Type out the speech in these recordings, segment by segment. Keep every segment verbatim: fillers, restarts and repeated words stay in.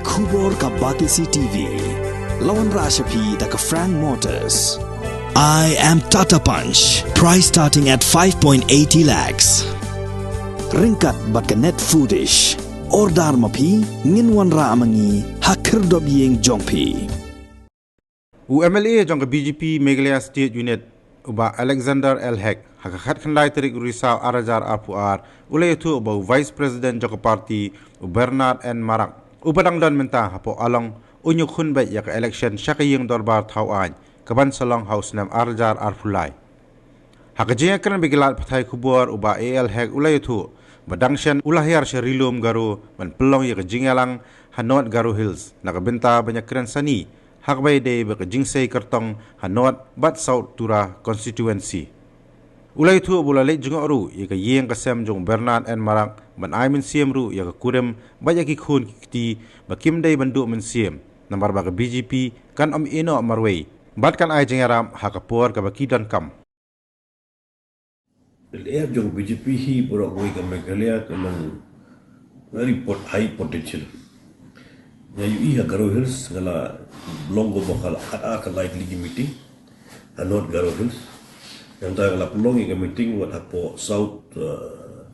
Khubor ka Batesi T V. La wanrah sha phi da ka Frank Motors. I am Tata Punch. Price starting at five point eighty lakhs. Ryngkat bad ka Net Foodish. Order ma phi, ngin wanrah ma ngi ha khyrdop ïing jong phi. U M L A jong ka B J P Meghalaya State Unit, u Bah Alexander L Hek, ha ka khatkhyndai tarik u Risaw ar hajar arphew ar, u la ïathuh ba u Vice President jong ka party, u Bernard N Marak, uba dang don mynta hapoh Along, un ïakhun beit ïa ka election sha ka ïing dorbar thaw aiñ, kaban sa long ha u snem ar hajar arphew lai. Ha ka jingïakren bad ki lad pathai khubor, u Bah A L Hek u la ïathuh ba dang shen u la hiar sha Ri-lum Garo ban pynlong ïa ka jingïalang ha North Garo Hills na ka bynta ban ïakren sani ha kaba ïadei bad ka jingsei kyrtong ha North bad South Tura Constituency. U la ïathuh ba u la leit jngoh ruh ïa ka ïing ka sem jong u Bernard N Marak ban ai mynsiem ruh ïa ka kurim bad ïa ki khun ki kti ba kim dei ban duh mynsiem, namar ba ka B J P kan ym ïehnoh marwei bad kan ai jingïarap ha ka por kaba ki donkam. Lyer jong B J P hi baroh kawei ka Meghalaya ka long very pot-, high potential. Nga ïohi ha Garo Hills nga la long kumba ka la khatar ka lai tylli ki meeting ha North Garo Hills. Nangta nga la pynlong ïa ka meeting wat hapoh South uh,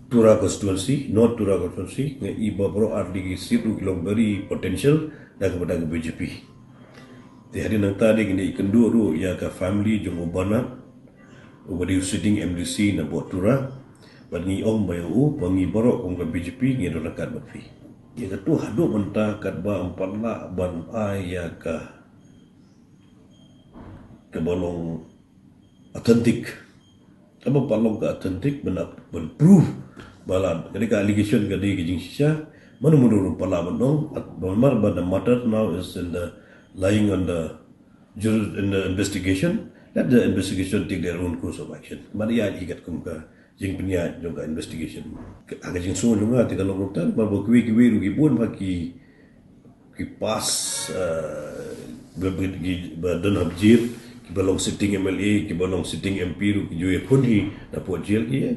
Tura constituency, North Tura constituency, nga i ba baroh ar tylli ki seat ruh ki long very potential da kaba da ka B J P. Te hadien nangta de ngi ïakynduh ruh ïa ka family jong u Bernard uba dei u sitting M D C na Port Tura, bad ngi ong ba ïa u ba ngi baroh kum ka B J P ngi don ryngkat bad phi. Ïa katu haduh mynta katba ym pat lah ban ai ïa ka kaba long authentic. Kaba pat long ka authentic ban ap-, ban prove ba la ka dei ka allegation ka dei ka jingshisha. Mano mano ruh pat lah ban ong, at-, namar ba the matter now is in the lying on the jur-, in the investigation. Let the investigation take their own course of action. Mari ïa ki katkum ka jingpynïaid jong ka investigation. Ka, ka jingsngew jong nga te ka long kumta, namar ba kiwei kiwei ruh ki bun ba ki ki pass uh, ba, ba, ki, ba don ha jail, ki ba long sitting M L A, ki ba long sitting M P ruh ki ju ïakhun hi na pdeng jail ki ïa.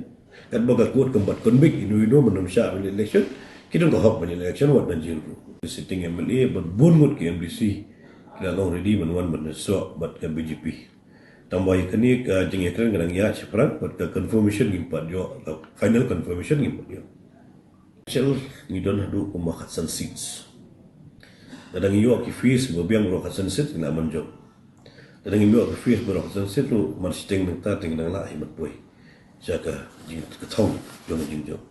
Katba ka court kam pat convict ino ino ban ym shah ban election, ki don ka hok ban election wat na jail ruh. Sitting M L A bad bun ngut ki M D C ki la long ready ban wan ban ïasoh bad ka B J P. Tangba ïa kane ka jingïakren ka dang ïaid shaphrang bad ka confirmation ngim pat ïoh, ka final confirmation ngim pat ïoh. Shell ngi don haduh kumba khatsan seats. Lada ngi ïoh ki fees ba biang baroh khatsan seats ngi lah ban jop. Lada ngim ïoh ki fees baroh khatsan seats ruh, mar shiteng nangta te ngi dang lah hi ban poi sha ka jingkthong jong ka jingjop.